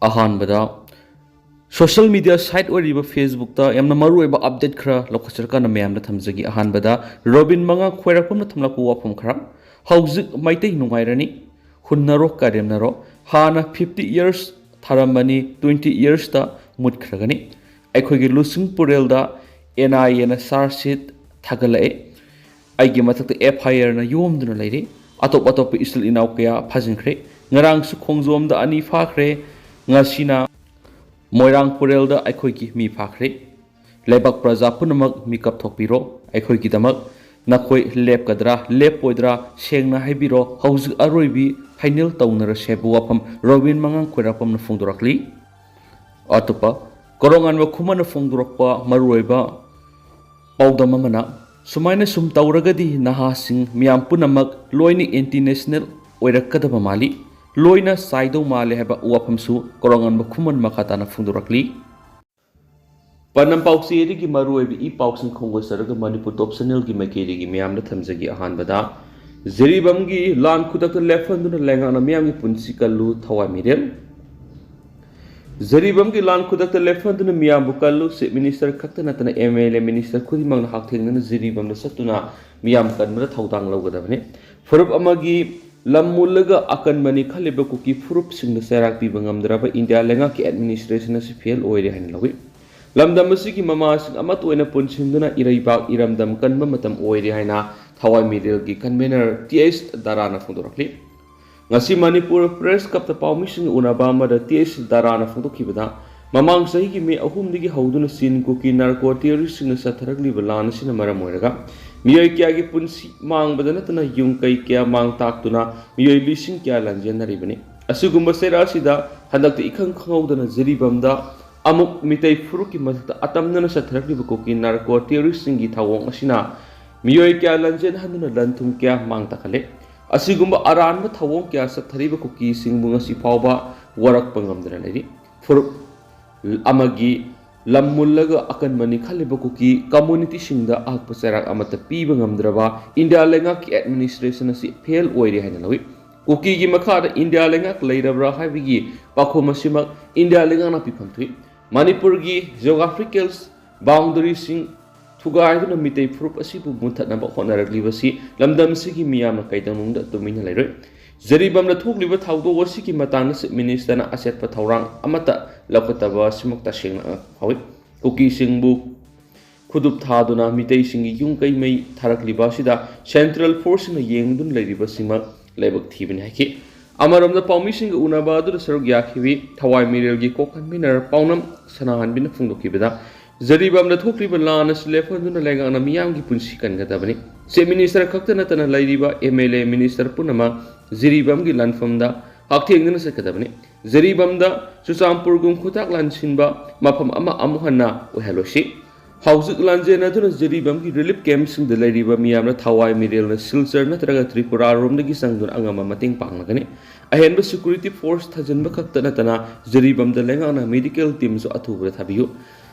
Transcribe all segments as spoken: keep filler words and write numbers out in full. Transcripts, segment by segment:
ꯑꯍꯥꯟꯕꯗ, social media side ꯑꯣꯏꯔꯤꯕ ꯐꯦꯁꯕꯨꯛꯇ ꯌꯥꯝꯅ ꯃꯔꯨꯑꯣꯏꯕ ꯑꯞꯗꯦꯠ ꯈꯔ ꯂꯧꯈꯠꯆꯔꯀꯥꯟꯗ ꯃꯌꯥꯝꯗ ꯊꯝꯖꯒꯦ꯫ ꯑꯍꯥꯟꯕꯗ, ꯔꯣꯕꯤꯟ ꯃꯉꯥꯡ ꯈ꯭ꯋꯥꯏꯔꯥꯛꯄꯝꯅ ꯊꯝꯂꯛꯄ ꯋꯥꯐꯝ ꯈꯔ꯫ ꯍꯧꯖꯤꯛ ꯃꯩꯇꯩ ꯅꯨꯡꯉꯥꯏꯔꯅꯤ, ꯍꯨꯟꯅꯔꯣ, ꯀꯥꯏꯔꯦꯝꯅꯔꯣ꯫ ꯍꯥꯟꯅ ꯐꯤꯐꯇꯤ ꯏꯌꯔꯁ ꯊꯥꯔꯝꯕꯅꯤ, ꯇ꯭ꯋꯦꯟꯇꯤ ꯏꯌꯔꯁꯇ ꯃꯨꯠꯈ꯭ꯔꯒꯅꯤ꯫ ꯑꯩꯈꯣꯏꯒꯤ ꯂꯨꯆꯤꯡꯄꯨꯔꯦꯜꯗ ꯑꯦꯟ ꯑꯥꯏ ꯑꯦꯅ ꯆꯥꯔꯖ ꯁꯤꯠ ꯊꯥꯒꯠꯂꯛꯑꯦ꯫ ꯑꯩꯒꯤ ꯃꯊꯛꯇ ꯑꯦꯐ ꯑꯥꯏ ꯑꯥꯔꯅ ꯌꯣꯝꯗꯨꯅ ꯂꯩꯔꯤ꯫ ꯑꯇꯣꯞ ꯑꯇꯣꯞꯄ ꯏꯆꯤꯜ ꯏꯅꯥꯎ ꯀꯌꯥ ꯐꯥꯖꯤꯟꯈ꯭ꯔꯦ꯫ ꯉꯔꯥꯡꯁꯨ ꯈꯣꯡꯖꯣꯝꯗ ꯑꯅꯤ ꯐꯥꯈ꯭ꯔꯦ꯫ ꯉꯁꯤꯅ ꯃꯣꯏꯔꯥꯡ ꯄꯨꯔꯦꯜꯗ ꯑꯩꯈꯣꯏꯒꯤ ꯃꯤ ꯐꯥꯈ꯭ꯔꯦ꯫ ꯂꯩꯕꯥꯛ ꯄ꯭ꯔꯖꯥ ꯄꯨꯝꯅꯃꯛ ꯃꯤꯀꯞ ꯊꯣꯛꯄꯤꯔꯣ꯫ ꯑꯩꯈꯣꯏꯒꯤꯗꯃꯛ ꯅꯈꯣꯏ ꯂꯦꯞꯀꯗ꯭ꯔꯥ, ꯂꯦꯞꯄꯣꯏꯗ꯭ꯔꯥ, ꯁꯦꯡꯅ ꯍꯥꯏꯕꯤꯔꯣ꯫ ꯍꯧꯖꯤꯛ ꯑꯔꯣꯏꯕꯤ ꯐꯥꯏꯅꯦꯜ ꯇꯧꯅꯔꯁꯦ ꯍꯥꯏꯕ ꯋꯥꯐꯝ ꯔꯣꯕꯤꯟ ꯃꯉꯥꯡ ꯈ꯭ꯋꯥꯏꯔꯥꯛꯄꯝꯅ ꯐꯣꯡꯗꯣꯔꯛꯂꯤ꯫ ꯑꯇꯣꯞꯄ, ꯀꯣꯔꯣꯉꯥꯟꯕ ꯈꯨꯃꯟꯅ ꯐꯣꯡꯗꯣꯔꯛꯄ ꯃꯔꯨꯑꯣꯏꯕ ꯄꯥꯎꯗꯝ ꯑꯃꯅ, ꯁꯨꯃꯥꯏꯅ ꯁꯨꯝ ꯇꯧꯔꯒꯗꯤ ꯅꯍꯥꯁꯤꯡ ꯃꯤꯌꯥꯝ ꯄꯨꯝꯅꯃꯛ ꯂꯣꯏꯅ ꯑꯦꯟꯇꯤ ꯅꯦꯁꯅꯦꯜ ꯑꯣꯏꯔꯛꯀꯗꯕ ꯃꯥꯜꯂꯤ, ꯂꯣꯏꯅ ꯆꯥꯏꯗꯧ ꯃꯥꯜꯂꯤ ꯍꯥꯏꯕ ꯋꯥꯐꯝꯁꯨ ꯀꯣꯔꯣꯉꯥꯟꯕ ꯈꯨꯃꯟ ꯃꯈꯥ ꯇꯥꯅ ꯐꯣꯡꯗꯣꯔꯛꯂꯤ꯫ ꯄꯥꯟꯗꯝ ꯄꯥꯎꯆꯦ ꯑꯗꯨꯒꯤ ꯃꯔꯨꯑꯣꯏꯕ ꯏ ꯄꯥꯎꯁꯤꯡ ꯈꯣꯝꯒꯠꯆꯔꯒ ꯃꯅꯤꯄꯨꯔ ꯇꯣꯞ ꯆꯦꯅꯦꯜꯒꯤ ꯃꯥꯏꯀꯩꯗꯒꯤ ꯃꯤꯌꯥꯝꯗ ꯊꯝꯖꯒꯦ꯫ ꯑꯍꯥꯟꯕꯗ, ꯖꯤꯔꯤꯕꯥꯝꯒꯤ ꯂꯥꯟ ꯈꯨꯗꯛꯇ ꯂꯦꯞꯍꯟꯗꯨꯅ ꯂꯩꯉꯥꯛꯅ ꯃꯤꯌꯥꯝꯒꯤ ꯄꯨꯟꯁꯤ ꯀꯜꯂꯨ ꯊꯋꯥꯏ ꯃꯤꯔꯦꯜ꯫ ꯖꯤꯔꯤꯕꯥꯝꯒꯤ ꯂꯥꯟ ꯈꯨꯗꯛꯇ ꯂꯦꯞꯍꯟꯗꯨꯅ ꯃꯤꯌꯥꯝꯕꯨ ꯀꯜꯂꯨ, ꯆꯤꯐ ꯃꯤꯅꯤꯁꯇꯔ ꯈꯛꯇ ꯅꯠꯇꯅ ꯑꯦꯝ ꯑꯦꯜ ꯑꯦ, ꯃꯤꯅꯤꯁꯇꯔ ꯈꯨꯗꯤꯡꯃꯛꯅ ꯍꯛꯊꯦꯡꯅꯅ ꯖꯤꯔꯤꯕꯥꯝꯗ ꯆꯠꯇꯨꯅ ꯃꯤꯌꯥꯝ ꯀꯟꯕꯗ ꯊꯧꯗꯥꯡ ꯂꯧꯒꯗꯕꯅꯤ꯫ ꯐꯨꯔꯨꯞ ꯑꯃꯒꯤ ꯂꯝ ꯃꯨꯜꯂꯒ ꯑꯀꯟꯕꯅꯤ ꯈꯜꯂꯤꯕ ꯀꯨꯀꯤ ꯐꯨꯔꯨꯞꯁꯤꯡꯗ ꯆꯩꯔꯥꯛ ꯄꯤꯕ ꯉꯝꯗ꯭ꯔꯕ ꯏꯟꯗꯤꯌꯥ ꯂꯩꯉꯥꯛꯀꯤ ꯑꯦꯗꯃꯤꯅꯤꯁꯇ꯭ꯔꯦꯁꯟ ꯑꯁꯤ ꯐꯦꯜ ꯑꯣꯏꯔꯦ ꯍꯥꯏꯅ ꯂꯧꯏ꯫ ꯂꯝꯗꯝ ꯑꯁꯤꯒꯤ ꯃꯃꯥ ꯑꯁꯤꯡ ꯑꯃꯠꯇ ꯑꯣꯏꯅ ꯄꯨꯟꯁꯤꯟꯗꯨꯅ ꯏꯔꯩꯕꯥꯛ ꯏꯔꯝꯗꯝ ꯀꯟꯕ ꯃꯇꯝ ꯑꯣꯏꯔꯦ ꯍꯥꯏꯅ ꯊꯋꯥꯏ ꯃꯤꯔꯦꯜꯒꯤ ꯀꯟꯚꯦꯅꯔ ꯇꯤ ꯑꯩꯆ ꯗꯥꯔꯥꯅ ꯐꯣꯡꯗꯣꯔꯛꯂꯤ꯫ ꯉꯁꯤ ꯃꯅꯤꯄꯨꯔ ꯄ꯭ꯔꯦꯁ ꯀ꯭ꯂꯕꯇ ꯄꯥꯎꯃꯤꯁꯤꯡꯒ ꯎꯅꯕ ꯑꯃꯗ ꯇꯤ ꯑꯩꯆ ꯗꯥꯔꯥꯅ ꯐꯣꯡꯗꯣꯛꯈꯤꯕꯗ, ꯃꯃꯥꯡ ꯆꯍꯤꯒꯤ ꯃꯦ ꯑꯍꯨꯝꯗꯒꯤ ꯍꯧꯗꯨꯅ ꯆꯤꯟ ꯀꯨꯀꯤ ꯅꯥꯔꯀꯣ ꯇꯦꯔꯣꯔꯤꯁꯁꯤꯡꯅ ꯆꯠꯊꯔꯛꯂꯤꯕ ꯂꯥꯟ ꯑꯁꯤꯅ ꯃꯔꯝ ꯑꯣꯏꯔꯒ ꯃꯤꯑꯣꯏ ꯀꯌꯥꯒꯤ ꯄꯨꯟꯁꯤ ꯃꯥꯡꯕꯗ ꯅꯠꯇꯅ ꯌꯨꯝ ꯀꯩ ꯀꯌꯥ ꯃꯥꯡ ꯇꯥꯛꯇꯨꯅ ꯃꯤꯑꯣꯏ ꯂꯤꯁꯤꯡ ꯀꯌꯥ ꯂꯥꯟꯖꯦꯟꯅꯔꯤꯕꯅꯤ꯫ ꯑꯁꯤꯒꯨꯝꯕ ꯆꯩꯔꯥꯛ ꯑꯁꯤꯗ ꯍꯟꯗꯛꯇ ꯏꯈꯪ ꯈꯪꯍꯧꯗꯅ ꯖꯤꯔꯤꯕꯥꯝꯗ ꯑꯃꯨꯛ ꯃꯤꯇꯩ ꯐꯨꯔꯨꯞꯀꯤ ꯃꯊꯛꯇ ꯑꯇꯝꯅꯅ ꯆꯠꯊꯔꯛꯂꯤꯕ ꯀꯨꯀꯤ ꯅꯥꯔꯀꯣ ꯇꯦꯔꯣꯔꯤꯁ꯭ꯠꯁꯤꯡꯒꯤ ꯊꯧꯑꯣꯡ ꯑꯁꯤꯅ ꯃꯤꯑꯣꯏ ꯀꯌꯥ ꯂꯥꯟꯖꯦꯟꯍꯟꯗꯨꯅ ꯂꯟ ꯊꯨꯝ ꯀꯌꯥ ꯃꯥꯡ ꯇꯥꯛꯍꯜꯂꯦ꯫ ꯑꯁꯤꯒꯨꯝꯕ ꯑꯔꯥꯟꯕ ꯊꯧꯑꯣꯡ ꯀꯌꯥ ꯆꯠꯊꯔꯤꯕ ꯀꯨꯀꯤꯁꯤꯡꯕꯨ ꯉꯁꯤ ꯐꯥꯎꯕ ꯋꯥꯔꯛꯄ ꯉꯝꯗꯅ ꯂꯩꯔꯤ꯫ ꯐꯨꯔꯨꯞ ꯑꯃꯒꯤ ꯂꯝ ꯃꯨꯜꯂꯒ ꯑꯀꯟꯕꯅꯤ ꯈꯜꯂꯤꯕ ꯀꯨꯀꯤ ꯀꯝꯃꯨꯅꯤꯇꯤꯁꯤꯡꯗ ꯑꯍꯛꯄ ꯆꯩꯔꯥꯛ ꯑꯃꯠꯇ ꯄꯤꯕ ꯉꯝꯗ꯭ꯔꯕ ꯏꯟꯗꯤꯌꯥ ꯂꯩꯉꯥꯛꯀꯤ ꯑꯦꯗꯃꯤꯅꯤꯁꯇ꯭ꯔꯦꯁꯟ ꯑꯁꯤ ꯐꯦꯜ ꯑꯣꯏꯔꯦ ꯍꯥꯏꯅ ꯂꯧꯏ꯫ ꯀꯨꯀꯤꯒꯤ ꯃꯈꯥꯗ ꯏꯟꯗꯤꯌꯥ ꯂꯩꯉꯥꯛ ꯂꯩꯔꯕ꯭ꯔꯥ ꯍꯥꯏꯕꯒꯤ ꯄꯥꯎꯈꯨꯝ ꯑꯁꯤꯃꯛ ꯏꯟꯗꯤꯌꯥ ꯂꯩꯉꯥꯛꯅ ꯄꯤꯐꯝ ꯊꯣꯛꯏ꯫ ꯃꯅꯤꯄꯨꯔꯒꯤ geographical boundaryꯁꯤꯡ ꯊꯨꯒꯥꯏꯗꯨꯅ ꯃꯤꯇꯩ ꯐꯨꯔꯨꯞ ꯑꯁꯤꯕꯨ ꯃꯨꯠꯊꯠꯅꯕ ꯍꯣꯠꯅꯔꯛꯂꯤꯕꯁꯤ ꯂꯝꯗꯝ ꯑꯁꯤꯒꯤ ꯃꯤꯌꯥꯝꯅ ꯀꯩꯗꯧꯅꯨꯡꯗ ꯇꯨꯃꯤꯟꯅ ꯂꯩꯔꯣꯏ꯫ ꯖꯤꯔꯤꯕꯥꯝꯗ ꯊꯣꯛꯂꯤꯕ ꯊꯧꯗꯣꯛ ꯑꯁꯤꯒꯤ ꯃꯇꯥꯡꯗ Chief Ministerꯅ ꯑꯆꯦꯠꯄ ꯊꯧꯔꯥꯡ ꯑꯃꯠꯇ ꯂꯧꯈꯠꯇꯕ ꯑꯁꯤꯃꯛ ꯇꯁꯦꯡꯅ ꯉꯛꯄ ꯐꯥꯎꯏ꯫ ꯀꯨꯀꯤꯁꯤꯡꯕꯨ ꯈꯨꯗꯨꯞ ꯊꯥꯗꯨꯅ ꯃꯤꯇꯩꯁꯤꯡꯒꯤ ꯌꯨꯝ ꯀꯩ ꯃꯩ ꯊꯥꯔꯛꯂꯤꯕ ꯑꯁꯤꯗ central forceꯁꯤꯡꯅ ꯌꯦꯡꯗꯨꯅ ꯂꯩꯔꯤꯕꯁꯤꯃꯛ ꯂꯥꯏꯕꯛ ꯊꯤꯕꯅꯤ ꯍꯥꯏꯈꯤ꯫ ꯑꯃꯔꯣꯝꯗ ꯄꯥꯎꯃꯤꯁꯤꯡꯒ ꯎꯅꯕ ꯑꯗꯨꯗ ꯁꯔꯨꯛ ꯌꯥꯈꯤꯕꯤ ꯊꯋꯥꯏ ꯃꯤꯔꯦꯜꯒꯤ ꯀꯣ-convener ꯄꯥꯎꯅꯝ ꯁꯅꯥꯍꯟꯕꯤꯅ ꯐꯣꯡꯗꯣꯛꯈꯤꯕꯗ, ꯖꯤꯔꯤꯕꯥꯝꯗ ꯊꯣꯛꯂꯤꯕ ꯂꯥꯟ ꯑꯁꯤ ꯂꯦꯞꯍꯟꯗꯨꯅ ꯂꯩꯉꯥꯛꯅ ꯃꯤꯌꯥꯝꯒꯤ ꯄꯨꯟꯁꯤ ꯀꯟꯒꯗꯕꯅꯤ꯫ Chief Minister ꯈꯛꯇ ꯅꯠꯇꯅ ꯂꯩꯔꯤꯕ MLA, minister ꯄꯨꯝꯅꯃꯛ ꯖꯤꯔꯤꯕꯥꯝꯒꯤ ꯂꯥꯟꯐꯝꯗ ꯍꯛꯊꯦꯡꯅꯅ ꯆꯠꯀꯗꯕꯅꯤ꯫ ꯖꯤꯔꯤꯕꯥꯝꯗ ꯆꯨꯔꯆꯥꯟꯄꯨꯔꯒꯨꯝ ꯈꯨꯇꯥꯛ ꯂꯥꯟꯁꯤꯟꯕ ꯃꯐꯝ ꯑꯃ ꯑꯃꯨꯛ ꯍꯟꯅ ꯑꯣꯏꯍꯜꯂꯣꯏꯁꯤ꯫ ꯍꯧꯖꯤꯛ ꯂꯥꯟꯖꯦꯟꯅꯗꯨꯅ ꯖꯤꯔꯤꯕꯥꯝꯒꯤ relief campꯁꯤꯡꯗ ꯂꯩꯔꯤꯕ ꯃꯤꯌꯥꯝꯅ ꯊꯋꯥꯏ ꯃꯤꯔꯦꯜꯅ ꯁꯤꯜꯆꯔ ꯅꯠꯇ꯭ꯔꯒ ꯇ꯭ꯔꯤꯄꯨꯔꯥꯔꯣꯝꯗꯒꯤ ꯆꯪꯗꯨꯅ ꯑꯉꯝꯕ ꯃꯇꯦꯡ ꯄꯥꯡꯂꯒꯅꯤ꯫ ꯑꯍꯦꯟꯕ security force ꯊꯥꯖꯤꯟꯕ ꯈꯛꯇ ꯅꯠꯇꯅ ꯖꯤꯔꯤꯕꯥꯝꯗ ꯂꯩꯉꯥꯛꯅ medical teamꯁꯨ ꯑꯊꯨꯕꯗ ꯊꯥꯕꯤꯌꯨ꯫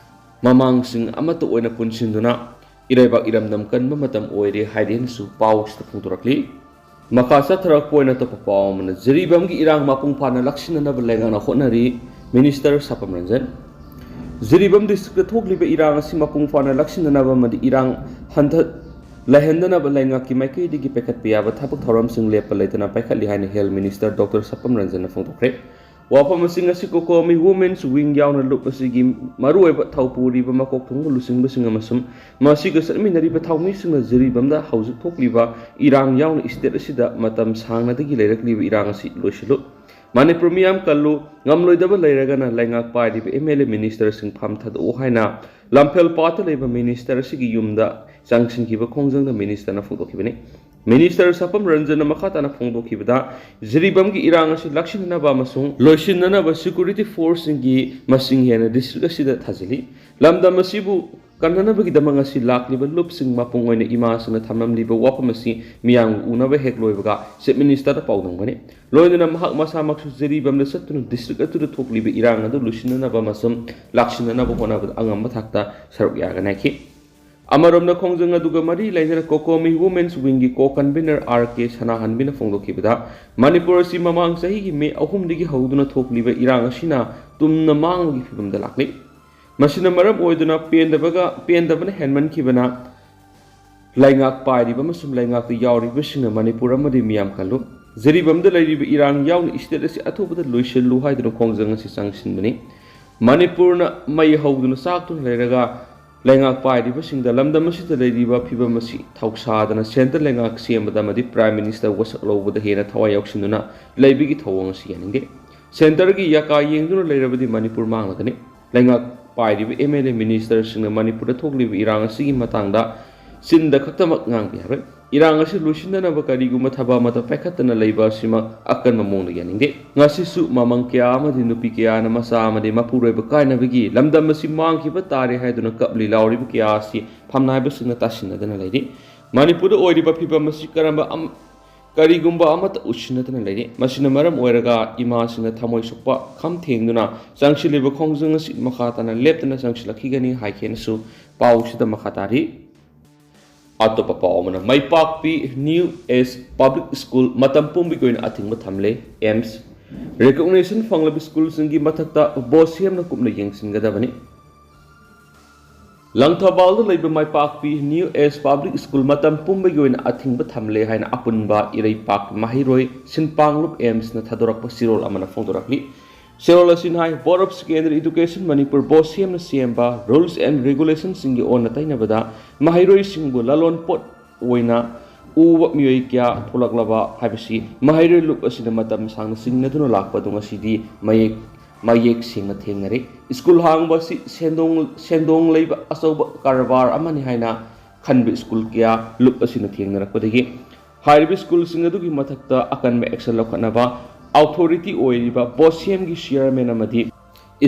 ꯃꯃꯥꯡꯁꯤꯡ ꯑꯃꯠꯇ ꯑꯣꯏꯅ ꯄꯨꯟꯁꯤꯟꯗꯨꯅ ꯏꯔꯩꯕꯥꯛ ꯏꯔꯝꯗꯝ ꯀꯟꯕ ꯃꯇꯝ ꯑꯣꯏꯔꯦ ꯍꯥꯏꯗꯦꯅꯁꯨ ꯄꯥꯎꯁꯤꯗ ꯐꯣꯡꯗꯣꯔꯛꯂꯤ꯫ ꯃꯈꯥ ꯆꯠꯊꯔꯛꯄ ꯑꯣꯏꯅ ꯑꯇꯣꯞꯄ ꯄꯥꯎ ꯑꯃꯅ, ꯖꯤꯔꯤꯕꯥꯝꯒꯤ ꯏꯔꯥꯡ ꯃꯄꯨꯡ ꯐꯥꯅ ꯂꯥꯛꯁꯤꯟꯅꯅꯕ ꯂꯩꯉꯥꯛꯅ ꯍꯣꯠꯅꯔꯤ, Minister ꯁꯥꯄꯝ ꯔꯟꯖꯟ꯫ ꯖꯤꯔꯤꯕꯥꯝ districtꯇ ꯊꯣꯛꯂꯤꯕ ꯏꯔꯥꯡ ꯑꯁꯤ ꯃꯄꯨꯡ ꯐꯥꯅ ꯂꯥꯛꯁꯤꯟꯅꯅꯕ ꯑꯃꯗꯤ ꯏꯔꯥꯡ ꯍꯟꯊ-, ꯂꯩꯍꯟꯗꯅꯕ ꯂꯩꯉꯥꯛꯀꯤ ꯃꯥꯏꯀꯩꯗꯒꯤ ꯄꯥꯏꯈꯠꯄ ꯌꯥꯕ ꯊꯕꯛ ꯊꯧꯔꯝꯁꯤꯡ ꯂꯦꯞꯄ ꯂꯩꯇꯅ ꯄꯥꯏꯈꯠꯂꯤ ꯍꯥꯏꯅ Health Minister Doctor ꯁꯥꯄꯝ ꯔꯟꯖꯟꯅ ꯐꯣꯡꯗꯣꯛꯈ꯭ꯔꯦ꯫ ꯋꯥꯐꯝ ꯑꯁꯤꯡ ꯑꯁꯤ COCOMI Women's Wing ꯌꯥꯎꯅ ꯂꯨꯞ ꯑꯁꯤꯒꯤ ꯃꯔꯨꯑꯣꯏꯕ ꯊꯧꯄꯨꯔꯤꯕ ꯃꯀꯣꯛ ꯊꯣꯡꯕ ꯂꯨꯆꯤꯡꯕꯁꯤꯡ ꯑꯃꯁꯨꯡ ꯃꯁꯤꯒ ꯆꯠꯃꯤꯟꯅꯔꯤꯕ ꯊꯧꯃꯤꯁꯤꯡꯅ ꯖꯤꯔꯤꯕꯥꯝꯗ ꯍꯧꯖꯤꯛ ꯊꯣꯛꯂꯤꯕ ꯏꯔꯥꯡ ꯌꯥꯎꯅ state ꯑꯁꯤꯗ ꯃꯇꯝ ꯁꯥꯡꯅꯗꯒꯤ ꯂꯩꯔꯛꯂꯤꯕ ꯏꯔꯥꯡ ꯑꯁꯤ ꯂꯣꯏꯁꯤꯜꯂꯨ꯫ ꯃꯅꯤꯄꯨꯔ ꯃꯤꯌꯥꯝ ꯀꯜꯂꯨ꯫ ꯉꯝꯂꯣꯏꯗꯕ ꯂꯩꯔꯒꯅ ꯂꯩꯉꯥꯛ ꯄꯥꯏꯔꯤꯕ MLA ministerꯁꯤꯡ ꯐꯝ ꯊꯥꯗꯣꯛꯎ ꯍꯥꯏꯅ ꯂꯝꯐꯦꯜ ꯄꯥꯠꯇ ꯂꯩꯕ minister ꯑꯁꯤꯒꯤ ꯌꯨꯝꯗ ꯆꯪꯁꯤꯟꯈꯤꯕ ꯈꯣꯡꯖꯪꯗ ministerꯅ ꯐꯣꯡꯗꯣꯛꯈꯤꯕꯅꯤ꯫ Minister ꯁꯥꯄꯝ ꯔꯟꯖꯟꯅ ꯃꯈꯥ ꯇꯥꯅ ꯐꯣꯡꯗꯣꯛꯈꯤꯕꯗ, ꯖꯤꯔꯤꯕꯥꯝꯒꯤ ꯏꯔꯥꯡ ꯑꯁꯤ ꯂꯥꯛꯁꯤꯟꯅꯅꯕ ꯑꯃꯁꯨꯡ ꯂꯣꯏꯁꯤꯟꯅꯅꯕ security forceꯁꯤꯡꯒꯤ ꯃꯁꯤꯡ ꯍꯦꯟꯅ district ꯑꯁꯤꯗ ꯊꯥꯖꯤꯜꯂꯤ꯫ ꯂꯝꯗꯝ ꯑꯁꯤꯕꯨ ꯀꯟꯅꯅꯕꯒꯤꯗꯃꯛ ꯉꯁꯤ ꯂꯥꯛꯂꯤꯕ ꯂꯨꯞꯁꯤꯡ ꯃꯄꯨꯡ ꯑꯣꯏꯅ ꯏꯃꯥꯁꯤꯡꯅ ꯊꯝꯂꯝꯂꯤꯕ ꯋꯥꯐꯝ ꯑꯁꯤ ꯃꯤꯌꯥꯝꯒ ꯎꯅꯕ ꯍꯦꯛ ꯂꯣꯏꯕꯒ Chief Ministerꯗ ꯄꯥꯎꯗꯝꯒꯅꯤ꯫ ꯂꯣꯏꯅꯅ ꯃꯍꯥꯛ ꯃꯁꯥꯃꯛꯁꯨ ꯖꯤꯔꯤꯕꯥꯝꯗ ꯆꯠꯇꯨꯅ district ꯑꯗꯨꯗ ꯊꯣꯛꯂꯤꯕ ꯏꯔꯥꯡ ꯑꯗꯨ ꯂꯣꯏꯁꯤꯟꯅꯅꯕ ꯑꯃꯁꯨꯡ ꯂꯥꯛꯁꯤꯟꯅꯅꯕ ꯍꯣꯠꯅꯕꯗ ꯑꯉꯝꯕ ꯊꯥꯛꯇ ꯁꯔꯨꯛ ꯌꯥꯒꯅꯤ ꯍꯥꯏꯈꯤ꯫ ꯑꯃꯔꯣꯝꯗ, ꯈꯣꯡꯖꯪ ꯑꯗꯨꯒ ꯃꯔꯤ ꯂꯩꯅꯅ COCOMI Women's Wingꯒꯤ co-convenor R K ꯁꯅꯥꯍꯟꯕꯤꯅ ꯐꯣꯡꯗꯣꯛꯈꯤꯕꯗ, Manipur ꯑꯁꯤ ꯃꯃꯥꯡ ꯆꯍꯤꯒꯤ ꯃꯦ ꯑꯍꯨꯝꯗꯒꯤ ꯍꯧꯗꯨꯅ ꯊꯣꯛꯂꯤꯕ ꯏꯔꯥꯡ ꯑꯁꯤꯅ ꯇꯨꯝꯅ ꯃꯥꯡꯕꯒꯤ ꯐꯤꯕꯝꯗ ꯂꯥꯛꯂꯤ꯫ ꯃꯁꯤꯅ ꯃꯔꯝ ꯑꯣꯏꯗꯨꯅ ꯄꯦꯟꯗꯕꯒ ꯄꯦꯟꯗꯕꯅ ꯍꯦꯟꯃꯟꯈꯤꯕꯅ ꯂꯩꯉꯥꯛ ꯄꯥꯏꯔꯤꯕ ꯑꯃꯁꯨꯡ ꯂꯩꯉꯥꯛꯇ ꯌꯥꯎꯔꯤꯕꯁꯤꯡꯅ ꯃꯅꯤꯄꯨꯔ ꯑꯃꯗꯤ ꯃꯤꯌꯥꯝ ꯀꯜꯂꯨ꯫ ꯖꯤꯔꯤꯕꯥꯝꯗ ꯂꯩꯔꯤꯕ ꯏꯔꯥꯡ ꯌꯥꯎꯅ state ꯑꯁꯤ ꯑꯊꯨꯕꯗ ꯂꯣꯏꯁꯤꯜꯂꯨ ꯍꯥꯏꯗꯨꯅ ꯈꯣꯡꯖꯪ ꯑꯁꯤ ꯆꯪꯁꯤꯟꯕꯅꯤ꯫ ꯃꯅꯤꯄꯨꯔꯅ ꯃꯩ ꯍꯧꯗꯨꯅ ꯆꯥꯛꯇꯨꯅ ꯂꯩꯔꯒ ꯂꯩꯉꯥꯛ ꯄꯥꯏꯔꯤꯕꯁꯤꯡꯗ ꯂꯝꯗꯝ ꯑꯁꯤꯗ ꯂꯩꯔꯤꯕ ꯐꯤꯕꯝ ꯑꯁꯤ ꯊꯧꯁꯥꯗꯅ centre ꯂꯩꯉꯥꯛ ꯁꯦꯝꯕꯗ ꯑꯃꯗꯤ Prime Minister ꯋꯥꯁꯛ ꯂꯧꯕꯗ ꯍꯦꯟꯅ ꯊꯋꯥꯏ ꯌꯥꯎꯁꯤꯟꯗꯨꯅ ꯂꯩꯕꯒꯤ ꯊꯧꯑꯣꯡ ꯑꯁꯤ ꯌꯥꯅꯤꯡꯗꯦ꯫ Centreꯒꯤ ꯌꯥꯀꯥ ꯌꯦꯡꯗꯨꯅ ꯂꯩꯔꯕꯗꯤ ꯃꯅꯤꯄꯨꯔ ꯃꯥꯡꯂꯒꯅꯤ꯫ ꯂꯩꯉꯥꯛ ꯄꯥꯏꯔꯤꯕ MLA ministerꯁꯤꯡꯅ ꯃꯅꯤꯄꯨꯔꯗ ꯊꯣꯛꯂꯤꯕ ꯏꯔꯥꯡ ꯑꯁꯤꯒꯤ ꯃꯇꯥꯡꯗ ꯆꯤꯟꯗ ꯈꯛꯇꯃꯛ ꯉꯥꯡꯕ ꯌꯥꯔꯣꯏ꯫ ꯏꯔꯥꯡ ꯑꯁꯤ ꯂꯣꯏꯁꯤꯟꯅꯅꯕ ꯀꯔꯤꯒꯨꯝꯕ ꯊꯕꯛ ꯑꯃꯠꯇ ꯄꯥꯏꯈꯠꯇꯅ ꯂꯩꯕ ꯑꯁꯤꯃꯛ ꯑꯀꯟꯕ ꯃꯑꯣꯡꯗ ꯌꯥꯅꯤꯡꯗꯦ꯫ ꯉꯁꯤꯁꯨ ꯃꯃꯪ ꯀꯌꯥ ꯑꯃꯗꯤ ꯅꯨꯄꯤ ꯀꯌꯥꯅ ꯃꯆꯥ ꯑꯃꯗꯤ ꯃꯄꯨꯔꯣꯏꯕ ꯀꯥꯏꯅꯕꯒꯤ ꯂꯝꯗꯝ ꯑꯁꯤ ꯃꯥꯡꯈꯤꯕ ꯇꯥꯔꯦ ꯍꯥꯏꯗꯨꯅ ꯀꯞꯂꯤ ꯂꯥꯎꯔꯤꯕ ꯀꯌꯥ ꯑꯁꯤ ꯐꯝꯅꯥꯏꯕꯁꯤꯡꯅ ꯇꯥꯁꯤꯟꯅꯗꯅ ꯂꯩꯔꯤ꯫ ꯃꯅꯤꯄꯨꯔꯗ ꯑꯣꯏꯔꯤꯕ ꯐꯤꯕꯝ ꯑꯁꯤ ꯀꯔꯝꯕ ꯑꯝ-, ꯀꯔꯤꯒꯨꯝꯕ ꯑꯃꯠꯇ ꯎꯠꯁꯤꯟꯅꯗꯅ ꯂꯩꯔꯤ꯫ ꯃꯁꯤꯅ ꯃꯔꯝ ꯑꯣꯏꯔꯒ ꯏꯃꯥꯁꯤꯡꯅ ꯊꯃꯣꯏ ꯁꯣꯛꯄ ꯈꯝ ꯊꯦꯡꯗꯨꯅ ꯆꯪꯁꯤꯜꯂꯤꯕ ꯈꯣꯡꯖꯪ ꯑꯁꯤ ꯃꯈꯥ ꯇꯥꯅ ꯂꯦꯞꯇꯅ ꯆꯪꯁꯤꯜꯂꯛꯈꯤꯒꯅꯤ ꯍꯥꯏꯈꯤꯅꯁꯨ ꯄꯥꯎꯁꯤꯗ ꯃꯈꯥ ꯇꯥꯔꯤ꯫ ꯑꯇꯣꯞꯄ ꯄꯥꯎ ꯑꯃꯅ, ꯃꯥꯏꯄꯥꯛꯄꯤ New Age Public School ꯃꯇꯝ ꯄꯨꯝꯕꯒꯤ ꯑꯣꯏꯅ ꯑꯊꯤꯡꯕ ꯊꯝꯂꯦ꯫ AIMS recognition ꯐꯪꯂꯕ schoolꯁꯤꯡꯒꯤ ꯃꯊꯛꯇ BOSHEMꯅ ꯀꯨꯞꯅ ꯌꯦꯡꯁꯤꯟꯒꯗꯕꯅꯤ꯫ ꯂꯪꯊꯕꯥꯜꯗ ꯂꯩꯕ ꯃꯥꯏꯄꯥꯛꯄꯤ New Age Public School ꯃꯇꯝ ꯄꯨꯝꯕꯒꯤ ꯑꯣꯏꯅ ꯑꯊꯤꯡꯕ ꯊꯝꯂꯦ ꯍꯥꯏꯅ ꯑꯄꯨꯟꯕ ꯏꯔꯩꯄꯥꯛ ꯃꯍꯩꯔꯣꯏ ꯁꯤꯟꯄꯥꯡꯂꯨꯞ AIMSꯅ ꯊꯥꯗꯣꯔꯛꯄ ꯆꯦꯔꯣꯜ ꯑꯃꯅ ꯐꯣꯡꯗꯣꯔꯛꯂꯤ꯫ ꯆꯦꯔꯣꯜ ꯑꯁꯤꯅ ꯍꯥꯏ, Board of Secondary Education Manipur, BOSHEMꯅ ꯁꯦꯝꯕ rules and regulationꯁꯤꯡꯒꯤ ꯑꯣꯟꯅ ꯇꯩꯅꯕꯗ ꯃꯍꯩꯔꯣꯏꯁꯤꯡꯕꯨ ꯂꯂꯣꯟ ꯄꯣꯠ ꯑꯣꯏꯅ ꯎꯕ ꯃꯤꯑꯣꯏ ꯀꯌꯥ ꯊꯣꯛꯂꯛꯂꯕ ꯍꯥꯏꯕꯁꯤ ꯃꯍꯩꯔꯣꯏ ꯂꯨꯞ ꯑꯁꯤꯅ ꯃꯇꯝ ꯁꯥꯡꯅ ꯆꯤꯡꯅꯗꯨꯅ ꯂꯥꯛꯄ ꯑꯗꯨ ꯉꯁꯤꯗꯤ ꯃꯌꯦꯛ, ꯃꯌꯦꯛ ꯁꯦꯡꯅ ꯊꯦꯡꯅꯔꯦ꯫ School ꯍꯥꯡꯕ ꯑꯁꯤ ꯁꯦꯟꯗꯣꯡ, ꯁꯦꯟꯗꯣꯡ ꯂꯩꯕ ꯑꯆꯧꯕ ꯀꯔꯕꯥꯔ ꯑꯃꯅꯤ ꯍꯥꯏꯅ ꯈꯟꯕ school ꯀꯌꯥ ꯂꯨꯞ ꯑꯁꯤꯅ ꯊꯦꯡꯅꯔꯛꯄꯗꯒꯤ ꯍꯥꯏꯔꯤꯕ schoolꯁꯤꯡ ꯑꯗꯨꯒꯤ ꯃꯊꯛꯇ ꯑꯀꯟꯕ action ꯂꯧꯈꯠꯅꯕ authority ꯑꯣꯏꯔꯤꯕ BOSHEMꯒꯤ chairman ꯑꯃꯗꯤ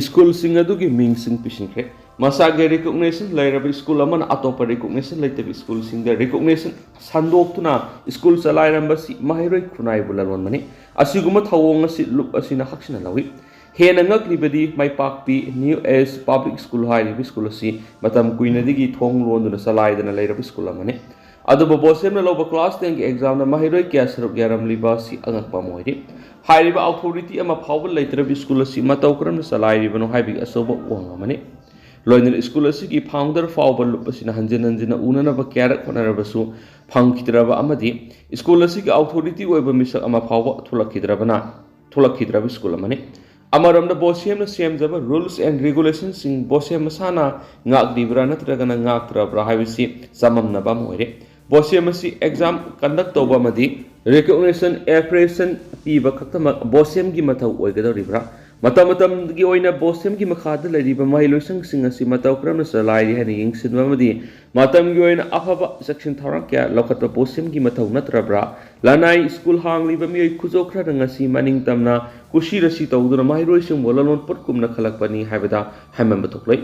schoolꯁꯤꯡ ꯑꯗꯨꯒꯤ ꯃꯤꯡꯁꯤꯡ ꯄꯤꯁꯤꯟꯈ꯭ꯔꯦ꯫ ꯃꯁꯥꯒꯤ recognition ꯂꯩꯔꯕ school ꯑꯃꯅ ꯑꯇꯣꯞꯄ recognition ꯂꯩꯇꯕ schoolꯁꯤꯡꯗ recognition ꯁꯟꯗꯣꯛꯇꯨꯅ school ꯆꯂꯥꯏꯔꯝꯕꯁꯤ ꯃꯍꯩꯔꯣꯏ ꯈꯨꯟꯅꯥꯏꯕꯨ ꯂꯂꯣꯟꯕꯅꯤ꯫ ꯑꯁꯤꯒꯨꯝꯕ ꯊꯧꯑꯣꯡ ꯑꯁꯤ ꯂꯨꯞ ꯑꯁꯤꯅ ꯍꯛꯆꯤꯟꯅ ꯂꯧꯏ꯫ ꯍꯦꯟꯅ ꯉꯛꯂꯤꯕꯗꯤ ꯃꯥꯏꯄꯥꯛꯄꯤ ꯅ꯭ꯌꯨ ꯑꯦꯖ ꯄꯕ꯭ꯂꯤꯛ ꯁ꯭ꯀꯨꯜ ꯍꯥꯏꯔꯤꯕ ꯁ꯭ꯀꯨꯜ ꯑꯁꯤ ꯃꯇꯝ ꯀꯨꯏꯅꯗꯒꯤ ꯊꯣꯡ ꯂꯣꯟꯗꯨꯅ ꯆꯂꯥꯏꯗꯅ ꯂꯩꯔꯕ ꯁ꯭ꯀꯨꯜ ꯑꯃꯅꯤ꯫ ꯑꯗꯨꯕꯨ ꯕꯣꯁꯦꯝꯅ ꯂꯧꯕ ꯀ꯭ꯂꯥꯁ ꯇꯦꯟꯒꯤ ꯑꯦꯛꯖꯥꯝꯗ ꯃꯍꯩꯔꯣꯏ ꯀꯌꯥ ꯁꯔꯨꯛ ꯌꯥꯔꯝꯂꯤꯕ ꯑꯁꯤ ꯑꯉꯛꯄ ꯑꯃ ꯑꯣꯏꯔꯤ꯫ ꯍꯥꯏꯔꯤꯕ ꯑꯣꯊꯣꯔꯤꯇꯤ ꯑꯃ ꯐꯥꯎꯕ ꯂꯩꯇ꯭ꯔꯕ ꯁ꯭ꯀꯨꯜ ꯑꯁꯤ ꯃꯇꯧ ꯀꯔꯝꯅ ꯆꯂꯥꯏꯔꯤꯕꯅꯣ ꯍꯥꯏꯕꯒꯤ ꯑꯆꯧꯕ ꯋꯥꯍꯪ ꯑꯃꯅꯤ꯫ ꯂꯣꯏꯅꯅ ꯁ꯭ꯀꯨꯜ ꯑꯁꯤꯒꯤ ꯐꯥꯎꯟꯗꯔ ꯐꯥꯎꯕ ꯂꯨꯞ ꯑꯁꯤꯅ ꯍꯟꯖꯤꯟ ꯍꯟꯖꯤꯟꯅ ꯎꯅꯅꯕ ꯀꯌꯥꯔꯛ ꯍꯣꯠꯅꯔꯕꯁꯨ ꯐꯪꯈꯤꯗ꯭ꯔꯕ ꯑꯃꯗꯤ ꯁ꯭ꯀꯨꯜ ꯑꯁꯤꯒꯤ ꯑꯣꯊꯣꯔꯤꯇꯤ ꯑꯣꯏꯕ ꯃꯤꯁꯛ ꯑꯃ ꯐꯥꯎꯕ ꯊꯣꯛꯂꯛꯈꯤꯗ꯭ꯔꯕꯅ ꯊꯣꯛꯂꯛꯈꯤꯗ꯭ꯔꯕ ꯁ꯭ꯀꯨꯜ ꯑꯃꯅꯤ꯫ ꯑꯃꯔꯣꯝꯗ ꯕꯣꯁꯦꯝꯅ ꯁꯦꯝꯖꯕ rules and regulationꯁꯤꯡ ꯕꯣꯁꯦꯝ ꯃꯁꯥꯅ ꯉꯥꯛꯂꯤꯕ꯭ꯔꯥ ꯅꯠꯇ꯭ꯔꯒꯅ ꯉꯥꯛꯇ꯭ꯔꯕ꯭ꯔꯥ ꯍꯥꯏꯕꯁꯤ ꯆꯃꯝꯅꯕ ꯑꯃ ꯑꯣꯏꯔꯦ꯫ ꯕꯣꯁꯦꯝ ꯑꯁꯤ ꯑꯦꯛꯖꯥꯝ ꯀꯟꯗꯛ ꯇꯧꯕ ꯑꯃꯗꯤ ꯔꯤꯀꯣꯛꯅꯤꯁꯟ ꯑꯦꯄ꯭ꯔꯤꯁꯤꯌꯦꯁꯟ ꯄꯤꯕ ꯈꯛꯇꯃꯛ ꯕꯣꯁꯦꯝꯒꯤ ꯃꯊꯧ ꯑꯣꯏꯒꯗꯧꯔꯤꯕ꯭ꯔꯥ? ꯃꯇꯝ ꯃꯇꯝꯒꯤ ꯑꯣꯏꯅ ꯕꯣꯁꯦꯝꯒꯤ ꯃꯈꯥꯗ ꯂꯩꯔꯤꯕ ꯃꯍꯩꯂꯣꯏꯁꯪꯁꯤꯡ ꯑꯁꯤ ꯃꯇꯧ ꯀꯔꯝꯅ ꯆꯂꯥꯏꯔꯤ ꯍꯥꯏꯅ ꯌꯦꯡꯁꯤꯟꯕ ꯑꯃꯗꯤ ꯃꯇꯝꯒꯤ ꯑꯣꯏꯅ ꯑꯐꯕ ꯆꯦꯛꯁꯤꯟ ꯊꯧꯔꯥꯡ ꯀꯌꯥ ꯂꯧꯈꯠꯄ ꯕꯣꯁꯦꯝꯒꯤ ꯃꯊꯧ ꯅꯠꯇ꯭ꯔꯕ꯭ꯔꯥ? ꯂꯅꯥꯏ ꯁ꯭ꯀꯨꯜ ꯍꯥꯡꯂꯤꯕ ꯃꯤꯑꯣꯏ ꯈꯨꯖꯣ ꯈꯔꯅ ꯉꯁꯤ ꯃꯅꯤꯡ ꯇꯝꯅ ꯀꯨꯁꯤꯔꯁꯤ ꯇꯧꯗꯨꯅ ꯃꯍꯩꯔꯣꯏꯁꯤꯡꯕꯨ ꯂꯂꯣꯟ ꯄꯣꯠꯀꯨꯝꯅ ꯈꯜꯂꯛꯄꯅꯤ ꯍꯥꯏꯕꯗ ꯍꯥꯏꯃꯟꯕ ꯊꯣꯛꯂꯣꯏ꯫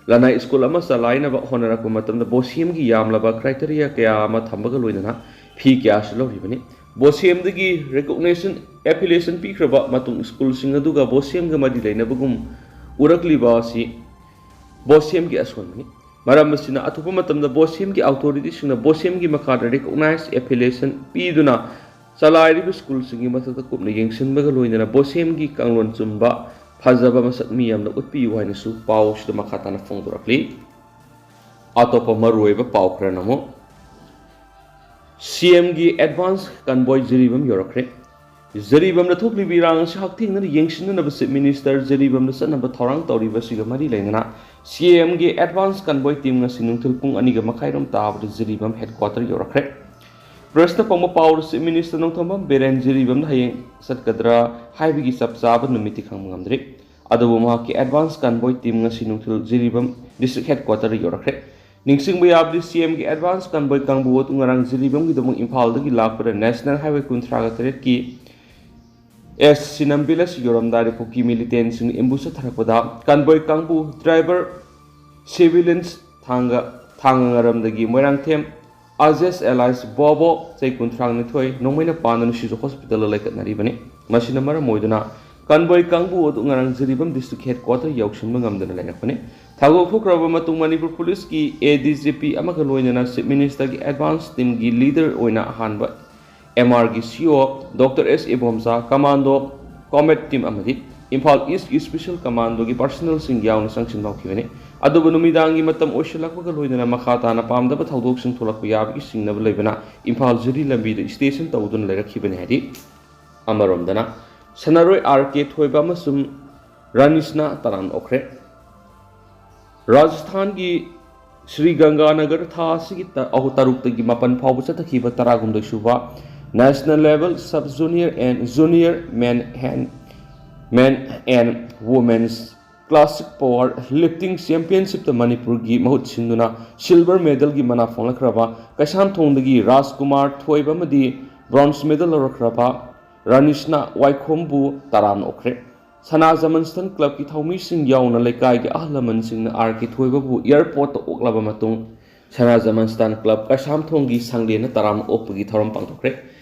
ꯂꯅꯥꯏ ꯁ꯭ꯀꯨꯜ ꯑꯃ ꯆꯂꯥꯏꯅꯕ ꯍꯣꯠꯅꯔꯛꯄ ꯃꯇꯝꯗ ꯕꯣꯁꯦꯝꯒꯤ ꯌꯥꯝꯂꯕ criteria ꯀꯌꯥ ꯑꯃ ꯊꯝꯕꯒ ꯂꯣꯏꯅꯅ ꯐꯤ ꯀꯌꯥꯁꯨ ꯂꯧꯔꯤꯕꯅꯤ꯫ ꯕꯣꯁꯦꯝꯗꯒꯤ recognition, affiliation ꯄꯤꯈ꯭ꯔꯕ ꯃꯇꯨꯡ ꯁ꯭ꯀꯨꯜꯁꯤꯡ ꯑꯗꯨꯒ ꯕꯣꯁꯦꯝꯒ ꯃꯔꯤ ꯂꯩꯅꯕꯒꯨꯝ ꯎꯔꯛꯂꯤꯕ ꯑꯁꯤ ꯕꯣꯁꯦꯝꯒꯤ ꯑꯁꯣꯟꯕꯅꯤ꯫ ꯃꯔꯝ ꯑꯁꯤꯅ, ꯑꯊꯨꯕ ꯃꯇꯝꯗ ꯕꯣꯁꯦꯝꯒꯤ ꯑꯣꯊꯣꯔꯤꯇꯤꯁꯤꯡꯅ ꯕꯣꯁꯦꯝꯒꯤ ꯃꯈꯥꯗ recognize affiliation ꯄꯤꯗꯨꯅ ꯆꯂꯥꯏꯔꯤꯕ ꯁ꯭ꯀꯨꯜꯁꯤꯡꯒꯤ ꯃꯊꯛꯇ ꯀꯨꯞꯅ ꯌꯦꯡꯁꯤꯟꯕꯒ ꯂꯣꯏꯅꯅ ꯕꯣꯁꯦꯝꯒꯤ ꯀꯥꯡꯂꯣꯟ ꯆꯨꯝꯕ ꯐꯖꯕ ꯃꯁꯛ ꯃꯤꯌꯥꯝꯅ ꯎꯠꯄꯤꯌꯨ ꯍꯥꯏꯅꯁꯨ ꯄꯥꯎꯁꯤꯗ ꯃꯈꯥ ꯇꯥꯅ ꯐꯣꯡꯗꯣꯔꯛꯂꯤ꯫ ꯑꯇꯣꯞꯄ ꯃꯔꯨꯑꯣꯏꯕ ꯄꯥꯎ ꯈꯔꯅ ꯑꯃꯨꯛ, ꯁꯤ ꯑꯦꯝꯒꯤ advance convoy ꯖꯤꯔꯤꯕꯥꯝ ꯌꯧꯔꯛꯈ꯭ꯔꯦ꯫ ꯖꯤꯔꯤꯕꯥꯝꯗ ꯊꯣꯛꯂꯤꯕ ꯏꯔꯥꯡ ꯑꯁꯤ ꯍꯛꯊꯦꯡꯅꯅ ꯌꯦꯡꯁꯤꯟꯅꯅꯕ Chief Minister ꯖꯤꯔꯤꯕꯥꯝꯗ ꯆꯠꯅꯕ ꯊꯧꯔꯥꯡ ꯇꯧꯔꯤꯕ ꯑꯁꯤꯒ ꯃꯔꯤ ꯂꯩꯅꯅ ꯁꯤ ꯑꯦꯝꯒꯤ advance convoy team ꯉꯁꯤ ꯅꯨꯡꯊꯤꯜ ꯄꯨꯡ ꯑꯅꯤꯒ ꯃꯈꯥꯏꯔꯣꯝ ꯇꯥꯕꯗ ꯖꯤꯔꯤꯕꯥꯝ headquarter ꯌꯧꯔꯛꯈ꯭ꯔꯦ꯫ Pressꯇ ꯐꯣꯡꯕ ꯄꯥꯎꯗ Chief Minister ꯅꯣꯡꯊꯣꯝꯕꯝ ꯕꯤꯔꯦꯟ ꯖꯤꯔꯤꯕꯥꯝꯗ ꯍꯌꯦꯡ ꯆꯠꯀꯗ꯭ꯔꯥ ꯍꯥꯏꯕꯒꯤ ꯆꯞ ꯆꯥꯕ ꯅꯨꯃꯤꯠꯇꯤ ꯈꯪꯕ ꯉꯝꯗ꯭ꯔꯤ꯫ ꯑꯗꯨꯕꯨ ꯃꯍꯥꯛꯀꯤ advance convoy team ꯉꯁꯤ ꯅꯨꯡꯊꯤꯜ ꯖꯤꯔꯤꯕꯥꯝ district headquarter ꯌꯧꯔꯛꯈ꯭ꯔꯦ꯫ ꯅꯤꯡꯁꯤꯡꯕ ꯌꯥꯕꯗꯤ, ꯁꯤ ꯑꯦꯝꯒꯤ advance convoy ꯀꯥꯡꯕꯨ ꯑꯗꯨ ꯉꯔꯥꯡ ꯖꯤꯔꯤꯕꯥꯝꯒꯤꯗꯃꯛ ꯏꯝꯐꯥꯜꯗꯒꯤ ꯂꯥꯛꯄꯗ National Highway ꯀꯨꯟꯊ꯭ꯔꯥꯒ ꯇꯔꯦꯠꯀꯤ ꯑꯦꯁ ꯁꯤꯅꯝ village ꯌꯧꯔꯝꯗꯥꯏꯗ ꯀꯨꯀꯤ militantꯁꯤꯡꯅ ambush ꯆꯠꯊꯔꯛꯄꯗ convoy ꯀꯥꯡꯕꯨ driver civilians ꯊꯥꯡꯒ ꯊꯥꯡꯒ ꯉꯔꯝꯗꯒꯤ ꯃꯣꯏꯔꯥꯡꯊꯦꯝ ꯑꯖꯦꯁ alias ꯕꯣꯕꯣ, ꯆꯍꯤ ꯀꯨꯟꯊ꯭ꯔꯥ ꯅꯤꯊꯣꯏ, ꯅꯣꯡꯃꯩꯅ ꯄꯥꯟꯗꯨꯅ ꯁꯤꯖ hospitalꯗ ꯂꯩꯈꯠꯅꯔꯤꯕꯅꯤ꯫ ꯃꯁꯤꯅ ꯃꯔꯝ ꯑꯣꯏꯗꯨꯅ ꯀꯟꯕꯣꯏ ꯀꯥꯡꯕꯨ ꯑꯗꯨ ꯉꯔꯥꯡ ꯖꯤꯔꯤꯕꯥꯝ ꯗꯤꯁꯇ꯭ꯔꯤꯛ ꯍꯦꯗ ꯀ꯭ꯋꯥꯇꯔ ꯌꯧꯁꯤꯟꯕ ꯉꯝꯗꯅ ꯂꯩꯔꯛꯄꯅꯤ꯫ ꯊꯧꯗꯣꯛ ꯊꯣꯛꯈ꯭ꯔꯕ ꯃꯇꯨꯡ ꯃꯅꯤꯄꯨꯔ ꯄꯨꯂꯤꯁꯀꯤ ꯑꯦ ꯗꯤ ꯖꯤ ꯄꯤ ꯑꯃꯒ ꯂꯣꯏꯅꯅ ꯆꯤꯐ ꯃꯤꯅꯤꯁꯇꯔꯒꯤ ꯑꯦꯗꯚꯥꯟꯁ ꯇꯤꯝꯒꯤ ꯂꯤꯗꯔ ꯑꯣꯏꯅ ꯑꯍꯥꯟꯕ ꯑꯦꯝ ꯑꯥꯔꯒꯤ ꯁꯤ ꯑꯣ ꯗꯣꯛꯇꯔ ꯑꯦꯁ ꯏꯕꯣꯝꯆꯥ, ꯀꯃꯥꯟꯗꯣ ꯀꯣꯃꯦꯠ ꯇꯤꯝ ꯑꯃꯗꯤ ꯏꯝꯐꯥꯜ ꯏꯁꯀꯤ ꯏꯁꯄꯤꯁꯦꯜ ꯀꯃꯥꯟꯗꯣꯒꯤ ꯄꯥꯔꯁꯅꯦꯜꯁꯤꯡ ꯌꯥꯎꯅ ꯆꯪꯁꯤꯟꯕ ꯍꯧꯈꯤꯕꯅꯤ꯫ ꯑꯗꯨꯕꯨ ꯅꯨꯃꯤꯗꯥꯡꯒꯤ ꯃꯇꯝ ꯑꯣꯏꯁꯤꯜꯂꯛꯄꯒ ꯂꯣꯏꯅꯅ ꯃꯈꯥ ꯇꯥꯅ ꯄꯥꯝꯗꯕ ꯊꯧꯗꯣꯛꯁꯤꯡ ꯊꯣꯛꯂꯛꯄ ꯌꯥꯕꯒꯤ ꯆꯤꯡꯅꯕ ꯂꯩꯕꯅ ꯏꯝꯐꯥꯜ ꯖꯤꯔꯤ ꯂꯝꯕꯤꯗ ꯏꯁꯇꯦꯁꯟ ꯇꯧꯗꯨꯅ ꯂꯩꯔꯛꯈꯤꯕꯅꯤ ꯍꯥꯏꯗꯤ ꯑꯃꯔꯣꯝꯗꯅ ꯁꯅꯥꯔꯣꯏ ꯑꯥꯔ ꯀꯦ ꯊꯣꯏꯕ ꯑꯃꯁꯨꯡ ꯔꯥꯅꯤꯁꯅꯥ ꯇꯔꯥꯝꯅ ꯑꯣꯛꯈ꯭ꯔꯦ꯫ ꯔꯥꯖꯁꯊꯥꯟꯒꯤ ꯁ꯭ꯔꯤ ꯒꯪꯒꯥꯅꯒꯔ ꯊꯥ ꯑꯁꯤꯒꯤ ꯇ-, ꯑꯍꯨ-, ꯇꯔꯨꯛꯇꯒꯤ ꯃꯥꯄꯟ ꯐꯥꯎꯕ ꯆꯠꯊꯈꯤꯕ ꯇꯔꯥꯍꯨꯝꯗꯣꯏ ꯁꯨꯕ National Level Sub Junior and Junior Men and, Men and Women's Classic Power Lifting Championshipꯇ ꯃꯅꯤꯄꯨꯔꯒꯤ ꯃꯍꯨꯠ ꯁꯤꯟꯗꯨꯅ ꯁꯤꯜꯚꯔ ꯃꯦꯗꯜꯒꯤ ꯃꯅꯥ ꯐꯪꯂꯛꯈ꯭ꯔꯕ ꯀꯩꯁꯥꯝꯊꯣꯡꯗꯒꯤ ꯔꯥꯖꯀꯨꯃꯥꯔ ꯊꯣꯏꯕ ꯑꯃꯗꯤ ꯕ꯭ꯔꯣꯟꯖ ꯃꯦꯗꯜ ꯂꯧꯔꯛꯈ꯭ꯔꯕ ꯔꯥꯅꯤꯁꯅꯥ ꯋꯥꯏꯈꯣꯝꯕꯨ ꯇꯔꯥꯝꯅ ꯑꯣꯛꯈ꯭ꯔꯦ꯫ ꯁꯅꯥ ꯖꯃꯟꯁꯇꯟ ꯀ꯭ꯂꯕꯀꯤ ꯊꯧꯃꯤꯁꯤꯡ ꯌꯥꯎꯅ ꯂꯩꯀꯥꯏꯒꯤ ꯑꯍꯜ ꯂꯃꯟꯁꯤꯡꯅ ꯑꯥꯔ ꯀꯦ ꯊꯣꯏꯕꯕꯨ ꯑꯦꯌꯔꯄꯣꯔꯠꯇ ꯑꯣꯛꯂꯕ ꯃꯇꯨꯡ ꯁꯅꯥ ꯖꯃꯟꯁꯇꯟ ꯀ꯭ꯂꯕ ꯀꯩꯁꯥꯝꯊꯣꯡꯒꯤ ꯁꯪꯂꯦꯟꯅ ꯇꯔꯥꯝꯅ ꯑꯣꯛꯄꯒꯤ ꯊꯧꯔꯝ ꯄꯥꯡꯊꯣꯛꯈ꯭ꯔꯦ꯫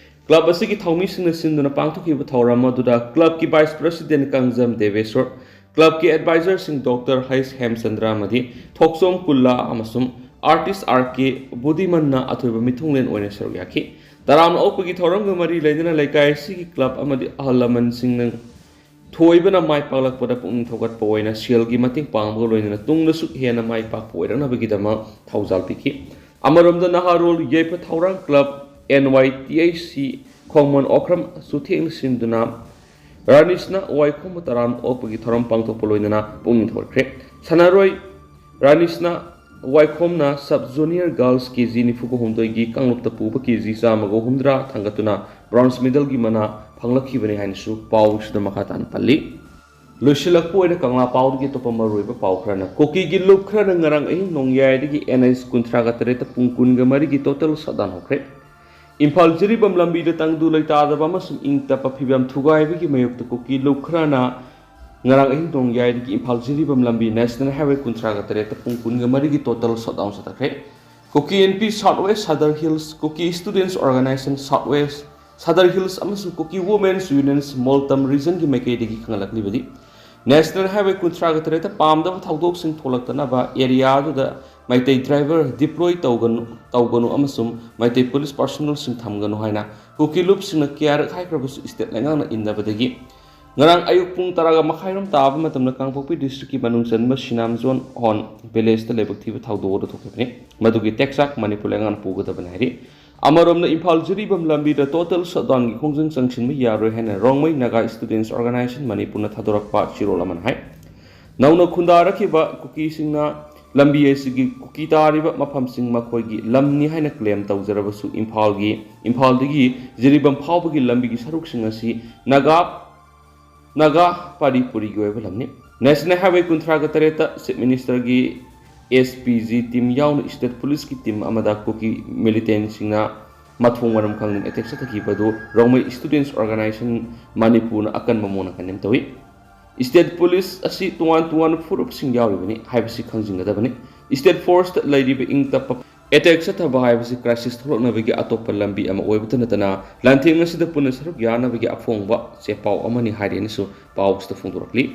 ꯀ꯭ꯂꯕ ꯑꯁꯤꯒꯤ ꯊꯧꯃꯤꯁꯤꯡꯅ ꯁꯤꯟꯗꯨꯅ ꯄꯥꯡꯊꯣꯛꯈꯤꯕ ꯊꯧꯔꯝ ꯑꯗꯨꯗ ꯀ꯭ꯂꯕꯀꯤ ꯚꯥꯏꯁ ꯄ꯭ꯔꯁꯤꯗꯦꯟ ꯀꯥꯡꯖꯝ ꯗꯦꯕꯦꯁꯣꯔ, ꯀ꯭ꯂꯕꯀꯤ ꯑꯦꯗꯚꯥꯏꯖꯔꯁꯤꯡ ꯗꯣꯛꯇꯔ ꯍꯩꯁ ꯍꯦꯝꯆꯟꯗ꯭ꯔ ꯑꯃꯗꯤ ꯊꯣꯛꯆꯣꯝ ꯀꯨꯜꯂꯥ ꯑꯃꯁꯨꯡ ꯑꯥꯔꯇꯤꯁ ꯑꯥꯔ ꯀꯦ ꯕꯨꯙꯤꯃꯟꯅ ꯑꯊꯣꯏꯕ ꯃꯤꯊꯨꯡꯂꯦꯟ ꯑꯣꯏꯅ ꯁꯔꯨꯛ ꯌꯥꯈꯤ꯫ ꯇꯔꯥꯝꯅ ꯑꯣꯛꯄꯒꯤ ꯊꯧꯔꯝꯒ ꯃꯔꯤ ꯂꯩꯅꯅ ꯂꯩꯀꯥꯏ ꯑꯁꯤꯒꯤ ꯀ꯭ꯂꯕ ꯑꯃꯗꯤ ꯑꯍꯜ ꯂꯃꯟꯁꯤꯡꯅ ꯊꯣꯏꯕꯅ ꯃꯥꯏ ꯄꯥꯛꯂꯛꯄꯗ ꯄꯨꯛꯅꯤꯡ ꯊꯧꯒꯠꯄ ꯑꯣꯏꯅ ꯁꯦꯜꯒꯤ ꯃꯇꯦꯡ ꯄꯥꯡꯕꯒ ꯂꯣꯏꯅꯅ ꯇꯨꯡꯗꯁꯨ ꯍꯦꯟꯅ ꯃꯥꯏ ꯄꯥꯛꯄ ꯑꯣꯏꯔꯛꯅꯕꯒꯤꯗꯃꯛ ꯊꯧꯖꯥꯜ ꯄꯤꯈꯤ꯫ ꯑꯃꯔꯣꯝꯗ ꯅꯍꯥꯔꯣꯜ ꯌꯥꯏꯐ ꯊꯧꯔꯥꯡ club N Y T H C Khongmon Okram ꯆꯨꯊꯦꯡꯅ ꯁꯤꯟꯗꯨꯅ ꯔꯥꯅꯤꯁꯅꯥ ꯋꯥꯏꯈꯣꯝꯕ ꯇꯔꯥꯝ ꯑꯣꯛꯄꯒꯤ ꯊꯧꯔꯝ ꯄꯥꯡꯊꯣꯛꯄ ꯂꯣꯏꯅꯅ ꯄꯨꯛꯅꯤꯡ ꯊꯧꯒꯠꯈ꯭ꯔꯦ꯫ ꯁꯥꯟꯅꯔꯣꯏ ꯔꯥꯅꯤꯁꯅꯥ ꯋꯥꯏꯈꯣꯝꯅ ꯁꯕ ꯖꯨꯅꯤꯌꯔ ꯒꯥꯔꯜꯁ ꯀꯦ ꯖꯤ ꯅꯤꯐꯨꯒ ꯍꯨꯝꯗꯣꯏꯒꯤ ꯀꯥꯡꯂꯨꯞꯇ ꯄꯨꯕ ꯀꯦ ꯖꯤ ꯆꯥꯝꯃꯒ ꯍꯨꯝꯗ꯭ꯔꯥ ꯊꯥꯡꯒꯠꯇꯨꯅ ꯕ꯭ꯔꯣꯟꯖ ꯃꯦꯗꯜꯒꯤ ꯃꯅꯥ ꯐꯪꯂꯛꯈꯤꯕꯅꯤ ꯍꯥꯏꯅꯁꯨ ꯄꯥꯎꯁꯤꯗ ꯃꯈꯥ ꯇꯥꯅ ꯄꯜꯂꯤ꯫ ꯂꯣꯏꯁꯤꯜꯂꯛꯄ ꯑꯣꯏꯅ ꯀꯪꯂꯥ ꯄꯥꯎꯗꯒꯤ ꯑꯇꯣꯞꯄ ꯃꯔꯨꯑꯣꯏꯕ ꯄꯥꯎ ꯈꯔꯅ, ꯀꯨꯀꯤꯒꯤ ꯂꯨꯞ ꯈꯔꯅ ꯉꯔꯥꯡ ꯑꯍꯤꯡ ꯅꯣꯡꯌꯥꯏꯗꯒꯤ ꯑꯦꯟ ꯑꯩꯆ ꯀꯨꯟꯊ꯭ꯔꯥꯒ ꯇꯔꯦꯠꯇ ꯄꯨꯡ ꯀꯨꯟꯒ ꯃꯔꯤꯒꯤ ꯇꯣꯇꯦꯜ ꯁꯠꯗꯥꯎꯟ ꯍꯧꯈ꯭ꯔꯦ꯫ ꯏꯝꯐꯥꯜ ꯖꯤꯔꯤꯕꯥꯝ ꯂꯝꯕꯤꯗ ꯇꯪꯗꯨ ꯂꯩꯇꯥꯗꯕ ꯑꯃꯁꯨꯡ ꯏꯪ ꯇꯞꯄ ꯐꯤꯕꯝ ꯊꯨꯒꯥꯏꯕꯒꯤ ꯃꯥꯌꯣꯛꯇ ꯀꯨꯀꯤ ꯂꯨꯞ ꯈꯔꯅ ꯉꯔꯥꯡ ꯑꯍꯤꯡ ꯅꯣꯡꯌꯥꯏꯗꯒꯤ ꯏꯝꯐꯥꯜ ꯖꯤꯔꯤꯕꯥꯝ ꯂꯝꯕꯤ ꯅꯦꯁꯅꯦꯜ ꯍꯥꯏꯋꯦ ꯀꯨꯟꯊ꯭ꯔꯥꯒ ꯇꯔꯦꯠꯇ ꯄꯨꯡ ꯀꯨꯟꯒ ꯃꯔꯤꯒꯤ ꯇꯣꯇꯦꯜ ꯁꯠꯗꯥꯎꯟ ꯆꯠꯊꯈ꯭ꯔꯦ꯫ Kuki N P south west Sadar hills, Kuki students organization south west, Sadar hills ꯑꯃꯁꯨꯡ ꯀꯨꯀꯤ ꯋꯨꯃꯦꯟꯁ ꯌꯨꯅꯤꯌꯟꯁ ꯃꯣꯜꯇꯝ ꯔꯤꯖꯟꯒꯤ ꯃꯥꯏꯀꯩꯗꯒꯤ ꯈꯪꯍꯜꯂꯛꯂꯤꯕꯗꯤ, ꯅꯦꯁꯅꯦꯜ ꯍꯥꯏꯋꯦ ꯀꯨꯟꯊ꯭ꯔꯥꯒ ꯇꯔꯦꯠꯇ ꯄꯥꯝꯗꯕ ꯊꯧꯗꯣꯛꯁꯤꯡ ꯊꯣꯛꯂꯛꯇꯅꯕ ꯑꯦꯔꯤꯌꯥ ꯑꯗꯨꯗ ꯃꯩꯇꯩ ꯗ꯭ꯔꯥꯏꯚꯔ ꯗꯤꯄ꯭ꯂꯣꯏ ꯇꯧꯒꯅꯨ ꯇꯧꯒꯅꯨ ꯑꯃꯁꯨꯡ ꯃꯩꯇꯩ ꯄꯨꯂꯤꯁ ꯄꯥꯔꯁꯣꯅꯦꯜꯁꯤꯡ ꯊꯝꯒꯅꯨ ꯍꯥꯏꯅ ꯀꯨꯀꯤ ꯂꯨꯞꯁꯤꯡꯅ ꯀꯌꯥꯔꯛ ꯍꯥꯏꯈ꯭ꯔꯕꯁꯨ ꯏꯁꯇꯦꯠ ꯂꯩꯉꯥꯛꯅ ꯏꯟꯗꯕꯗꯒꯤ ꯉꯔꯥꯡ ꯑꯌꯨꯛ ꯄꯨꯡ ꯇꯔꯥꯒ ꯃꯈꯥꯏꯔꯣꯝ ꯇꯥꯕ ꯃꯇꯝꯗ ꯀꯥꯡꯄꯣꯛꯄꯤ ꯗꯤꯁꯇ꯭ꯔꯤꯛꯀꯤ ꯃꯅꯨꯡ ꯆꯟꯕ ꯁꯤꯅꯥꯝꯖꯣꯟ ꯍꯣꯟ ꯚꯤꯂꯦꯖꯇ ꯂꯥꯏꯕꯛ ꯊꯤꯕ ꯊꯧꯗꯣꯛ ꯑꯗꯨ ꯊꯣꯛꯈꯤꯕꯅꯤ꯫ ꯃꯗꯨꯒꯤ ꯇꯦꯛꯆꯥꯛ ꯃꯅꯤꯄꯨꯔ ꯂꯩꯉꯥꯛꯅ ꯄꯨꯒꯗꯕꯅꯤ ꯍꯥꯏꯔꯤ꯫ ꯑꯃꯔꯣꯝꯗ ꯏꯝꯐꯥꯜ ꯖꯤꯔꯤꯕꯥꯝ ꯂꯝꯕꯤꯗ ꯇꯣꯇꯦꯜ ꯁꯠꯗꯥꯎꯟꯒꯤ ꯈꯣꯡꯖꯪ ꯆꯪꯁꯤꯟꯕ ꯌꯥꯔꯣꯏ ꯍꯥꯏꯅ ꯔꯣꯡꯃꯩ ꯅꯥꯒꯥ ꯁ꯭ꯇꯨꯗꯦꯟꯠꯁ ꯑꯣꯔꯒꯅꯥꯏꯖꯦꯁꯟ ꯃꯅꯤꯄꯨꯔꯅ ꯊꯥꯗꯣꯔꯛꯄ ꯆꯦꯔꯣꯜ ꯑꯃꯅ ꯍꯥꯏ꯫ ꯅꯧꯅ ꯈꯨꯟꯗꯥꯔꯛꯈꯤꯕ ꯀꯨꯀꯤꯁꯤꯡꯅ ꯂꯝꯕꯤ ꯑꯁꯤꯒꯤ ꯀꯨꯀꯤ ꯇꯥꯔꯤꯕ ꯃꯐꯝꯁꯤꯡ ꯃꯈꯣꯏꯒꯤ ꯂꯝꯅꯤ ꯍꯥꯏꯅ ꯀ꯭ꯂꯦꯝ ꯇꯧꯖꯔꯕꯁꯨ ꯏꯝꯐꯥꯜꯒꯤ, ꯏꯝꯐꯥꯜꯗꯒꯤ ꯖꯤꯔꯤꯕꯥꯝ ꯐꯥꯎꯕꯒꯤ ꯂꯝꯕꯤꯒꯤ ꯁꯔꯨꯛꯁꯤꯡ ꯑꯁꯤ ꯅꯥꯒꯥ, ꯅꯥꯒꯥ ꯄꯥꯔꯤ ꯄꯨꯔꯤꯒꯤ ꯑꯣꯏꯕ ꯂꯝꯅꯤ꯫ ꯅꯦꯁꯅꯦꯜ ꯍꯥꯏꯋꯦ ꯀꯨꯟꯊ꯭ꯔꯥꯒ ꯇꯔꯦꯠꯇ ꯆꯤꯐ ꯃꯤꯅꯤꯁꯇꯔꯒꯤ ꯑꯦꯁ ꯄꯤ ꯖꯤ ꯇꯤꯝ ꯌꯥꯎꯅ ꯁ꯭ꯇꯦꯠ ꯄꯨꯂꯤꯁꯀꯤ ꯇꯤꯝ ꯑꯃꯗ ꯀꯨꯀꯤ ꯃꯤꯂꯤꯇꯦꯟꯠꯁꯤꯡꯅ ꯃꯊꯣꯡ ꯃꯔꯝ ꯈꯪꯗꯅ ꯑꯦꯇꯦꯛ ꯆꯠꯊꯈꯤꯕ ꯑꯗꯨ ꯔꯣꯡꯃꯩ ꯁ꯭ꯇꯨꯗꯦꯟꯠꯁ ꯑꯣꯔꯒꯅꯥꯏꯖꯦꯁꯟ ꯃꯅꯤꯄꯨꯔꯅ ꯑꯀꯟꯕ ꯃꯑꯣꯡꯗ ꯀꯟꯗꯦꯝ ꯇꯧꯏ꯫ ꯁ꯭ꯇꯦꯠ ꯄꯨꯂꯤꯁ ꯑꯁꯤ ꯇꯣꯉꯥꯟ ꯇꯣꯉꯥꯟꯕ ꯐꯨꯔꯨꯞꯁꯤꯡ ꯌꯥꯎꯔꯤꯕꯅꯤ ꯍꯥꯏꯕꯁꯤ ꯈꯪꯖꯤꯟꯒꯗꯕꯅꯤ꯫ ꯁ꯭ꯇꯦꯠ ꯐꯣꯔꯁꯇ ꯂꯩꯔꯤꯕ ꯏꯪ ꯇꯞꯄ ꯑꯦꯇꯦꯛ ꯆꯠꯊꯕ ꯍꯥꯏꯕꯁꯤ ꯀ꯭ꯔꯥꯏꯁꯤꯁ ꯊꯣꯛꯂꯛꯅꯕꯒꯤ ꯑꯇꯣꯞꯄ ꯂꯝꯕꯤ ꯑꯃ ꯑꯣꯏꯕꯇ ꯅꯠꯇꯅ ꯂꯥꯟꯊꯦꯡ ꯑꯁꯤꯗ ꯄꯨꯟꯅ ꯁꯔꯨꯛ ꯌꯥꯅꯕꯒꯤ ꯑꯐꯣꯡꯕ ꯆꯦꯄꯥꯎ ꯑꯃꯅꯤ ꯍꯥꯏꯔꯦꯅꯁꯨ ꯄꯥꯎꯁꯤꯗ ꯐꯣꯡꯗꯣꯔꯛꯂꯤ꯫